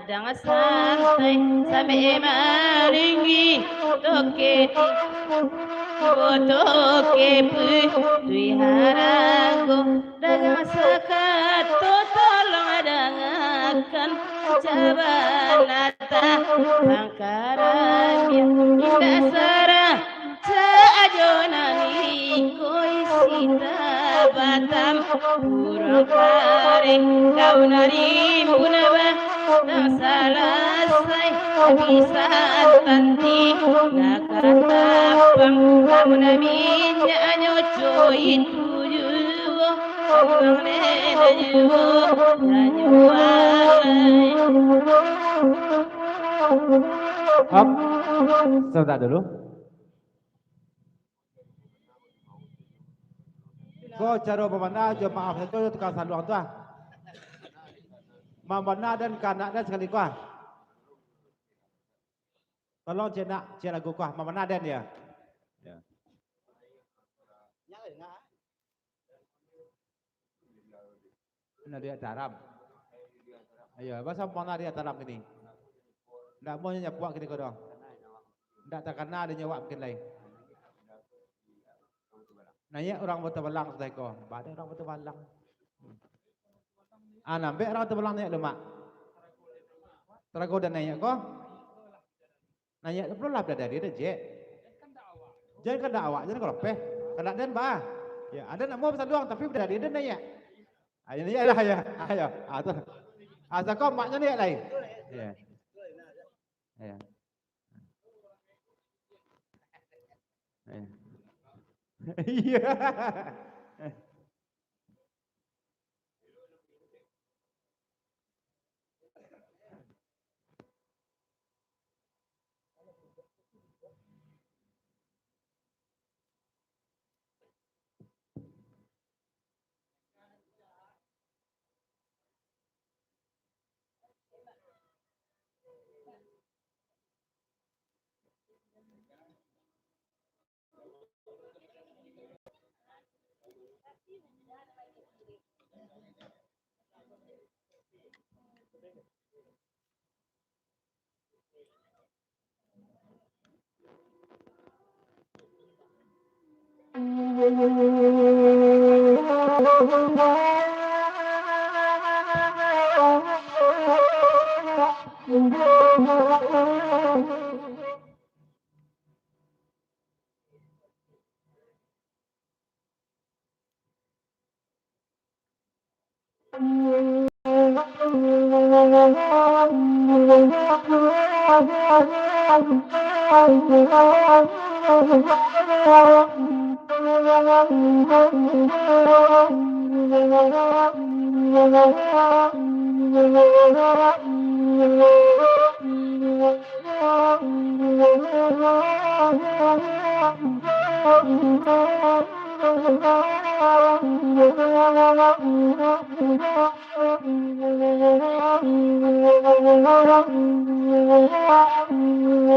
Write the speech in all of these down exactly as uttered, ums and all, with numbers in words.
Sadang santai sambia malinggi, toke tibo, toke putuih harago. Dagang sakato tolong dangakan, cabana tapangka ramiah, indak sarancak ajo nan iko isi tabatam. Urang kareh daun rimbun batang salasai, habisan tanti dakar tapang, namun minyaknyo co itu juo. Hop, sabanta dulu. Ko caro babana jo maaf sajo jo tukang saluang tu ah. Mambana den ka anak den sakali ko ah. Tolong ciek nak, ciek lagu ko ah, mambana den yo. Yo. Nah, di Ataram. Ayo, baa mambana di Ataram kini. Ndak amuah nyo nyapuak kini ko doh. Ndak takana di nyawa mungkin lai. Naiak urang Batu Balang sudah ko. Baa dek urang Batu Balang. Ah, nambek urang Batu Balang naiak lumak. Tarago den naiak ko. Naiak tu pulo lah bidadari den, Jek. Jan kandak awak, jan kalopeh. Kandak den, baa. Yo, aden ndak amuah basaluang, tapi bidadari den naiak. Ayo, naiak lah, yo. Ayo. Ah, tu. Asa ko maknyo naiak lai. Yo. Yo. Yo. Iyo.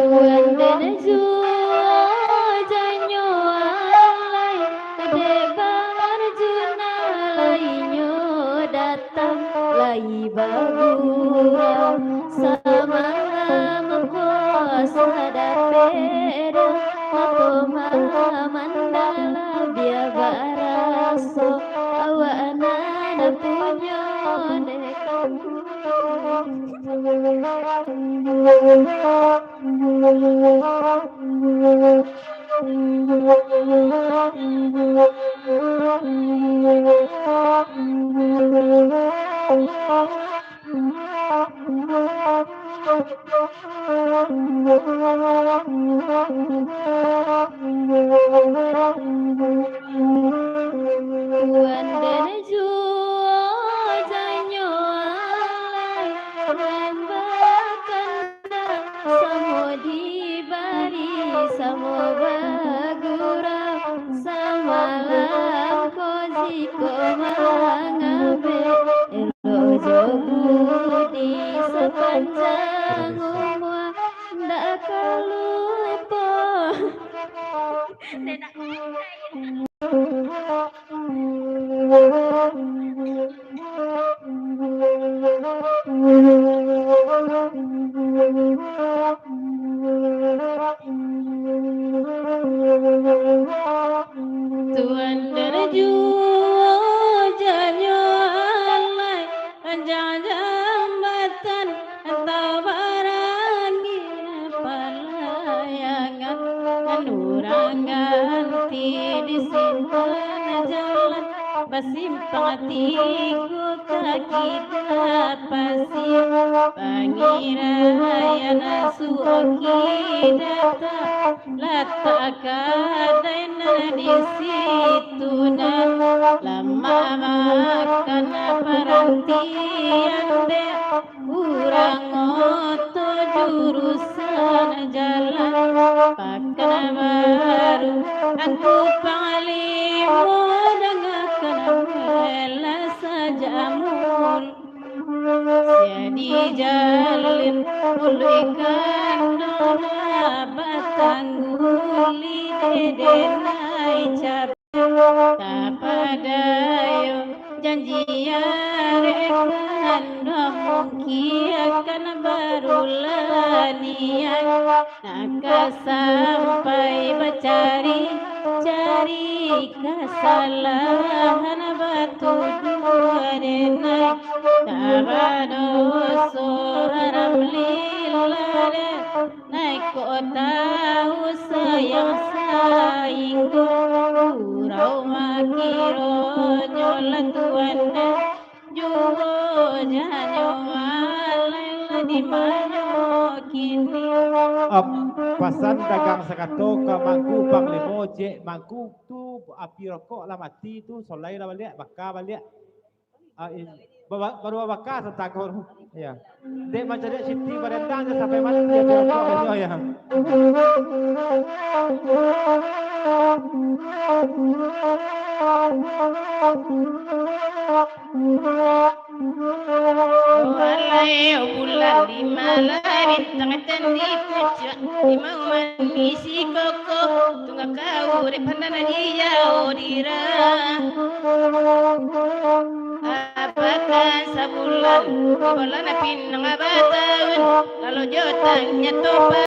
Wandana juo janyo alai, dek Bang Arjuna lainyo datang lai bagurau. Samalam puasa dapek dah, mato mamandala bia baraso, awak nan punyo dek kamu. Wandana juo janyo alai, nan bakan samo dibari, samo bagurau. Samalam ko jiko mangambek, elok jo budi sapanjang umua, ndak ka lupo. Simpang tigo kaki dapasi, Pangirayan suoki data, latak kadai nan di situ nan, lamak makan parantian dek urang oto jurusan jalan Pakanbaru. Angku Panglimo dangakan melah sajak mul. Sia dijalin uluik kandona batangguli dede nai cap. Tapadayo janji arek kandong mungkin akan barulanian. Nak ka sampai bacari-cari kasalahan batuduah denai. Tabadoso haram lillah denai. Kok tahu sayang sainggo, urau makironyo lah tuan den. Juo janyo alai lah di manyo kini. Ap, pasan dagang sakato ka Mangku Panglimo, cek Mangku tu api rokok lah mati tu, solai lah baliak, baka baliak. Ah, in-, ba-, ba-, baru babaka satakur. Ya. Dek mancaliak Siti barendang je sampai malam dia berokok, ya, ya. Walai bulan lima lah bintang ten di puncak, limau manis si koko, tunggak kau dek pandan di jauh dirah. Apakan sabulan, di bulan pinang batahun, lalu jo tanya topa,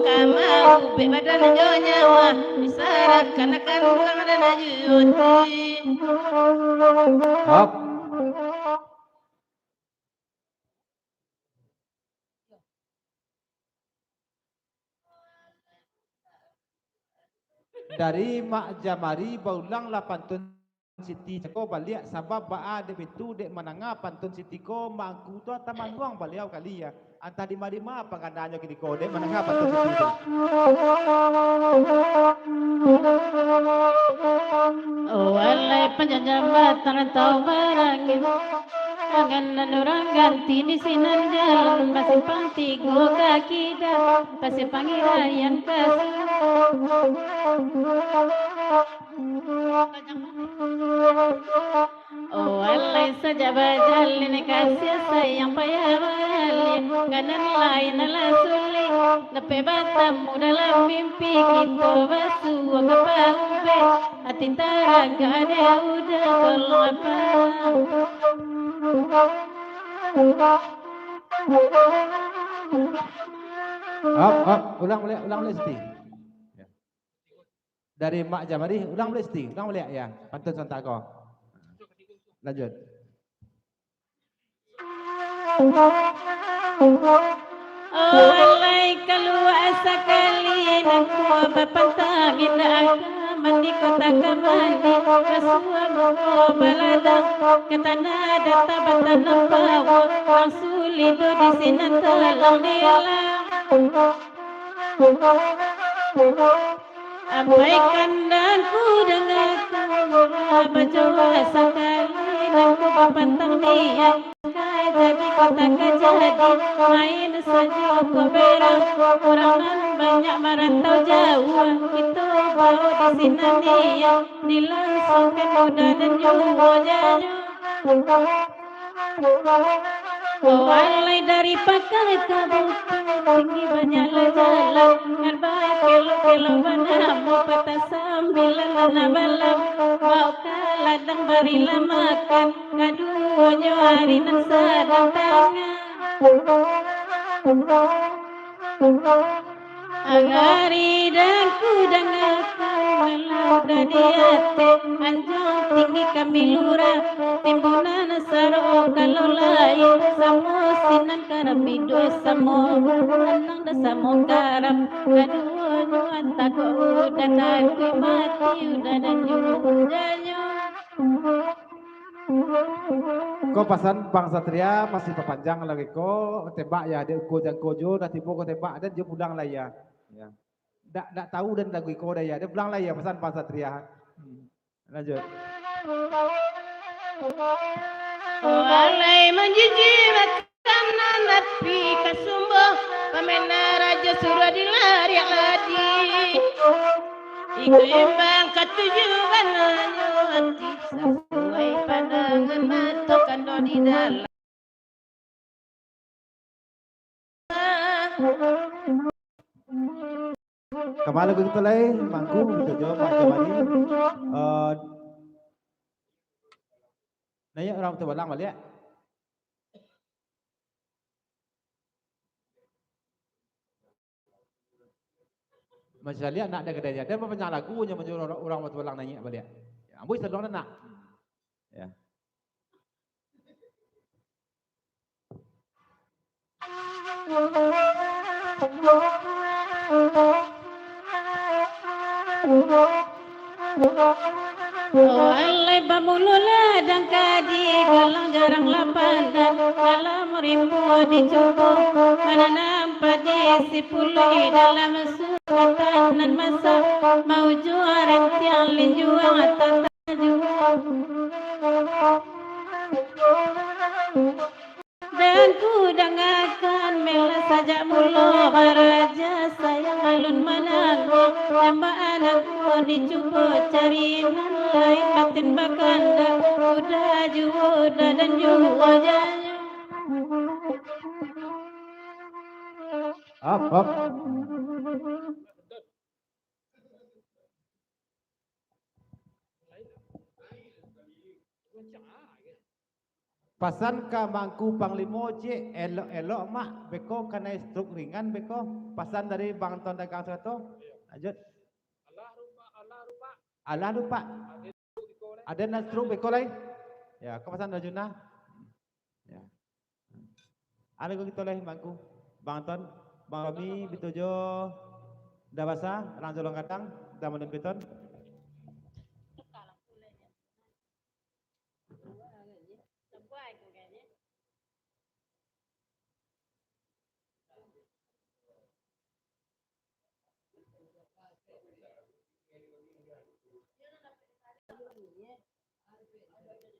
ka maubek badan jo nyawa, disarahkan akan urang dan ajuti. Hap. Dari Mak Jamari baulanglah pantun Siti cako baliak, sabab baa dek baitu, dek mandanga pantun Siti ko, Mangku tu tamanuang baliau kali, ya. Antah dima-dima panggananyo kini ko, dek mandanga pantun Siti tu. Oh, alai panjang jambatang tau barangin. Angan nan urang ganti di sinan jalan, basimpang tigo kaki dah, basimpang irayan kasi. Oh, alai sajak bajalin, kasiah sayang payah baliak, kanan lain alah sulik, dapek batamu dalam mimpi, kito basuo ka paubek. Ati taragak dek udah tolong apa. Hap, hap, ulang baliak, ulang baliak Siti. Ya. Dari Mak Jamari, ulang baliak Siti, ulang baliak ya. Pantun sontak ko. Lanjut. Oh, alai kalua sakali nan ko bapantang, indak ka mandi kota ka mandi, basuo muko baladang, ka tanah data batanam bawang, urang sulido di sinan talang dilang. Ampaikan dan ku dangakan, bacoba sakali nan ku bapantang niaik. Ka jadi kota ka jadi, main sajo ko berang. Urang nan banyak marantau jauah, kito bao di sinan niaik, dilangsungkan mudah dan juo janyo. Bawalai dari pakai ka bukik, tinggi banyaklah jalan, nan bakelok-kelok banamo patah sambilan nan balam, bao ka ladang barilah makan, kaduonyo ari nan sadang tangah. Angari dan ku dangakan, malah udah di ateh, anjuang tinggi kami lurah, timbunan saro kalau lain, samo sinan karam iduik samo, anang dah samo karam, kaduonyo antah kok udah takuik mati, udah dan juo janyo. Ko pasan Bang Satria masih papanjang lagi ko, tembak ya, dek uko jangko jo, dah tibo ko tembak, dan jo pulang lah ya. Ya. Dak, dak tahu dan lagu iko dah ya, dia pulang lah ya, pasan Bang Satria. Hmm. Lanjut. Walai manjijiakan nan api ka sumbo, pamenah rajo suruah dilariak ladi. Iko imbang katuju bananyo ati, sapuai pandangan mato kando di dalam. Kama lagu kito lai, mangku, kito jo Mak Jabari. Eh, naiak urang Batu Balang baliak. Masih liak nak ada kedai dia. Dan bapanjang lagu nyo manjua urang, urang Batu Balang naiak baliak. Ya, ambo saluang nak. Ya. Oh, alai bamulo ladang ka digalang, jarang lah padan dalam rimbo dicubo, mananam padi sipuluah dalam sukatan nan masak, maujua rantiang linjuang tata juo. Dan ku dangakan melah sajak mulo baraja, sayang alun manangguang, nambah anakku dicubo cari nan lain, batin bakandak, udah juo, udah dan juo janyo. Up, up. Pasan ka Mangku Panglimo, cik, elok-elok, Mak, beko kanai stroke ringan, beko. Pasan dari Bang Ton Dagang Serato. Lanjut. Alah lupa. Ada nan stroke beko lai? Ya, ko pasan Rajuna. Ya. Ado ko kito lai, Bangku. Bang Ton, Bang Romi, Bitojo, Dabasa, Rang Jolong Gadang, Damalun Piton.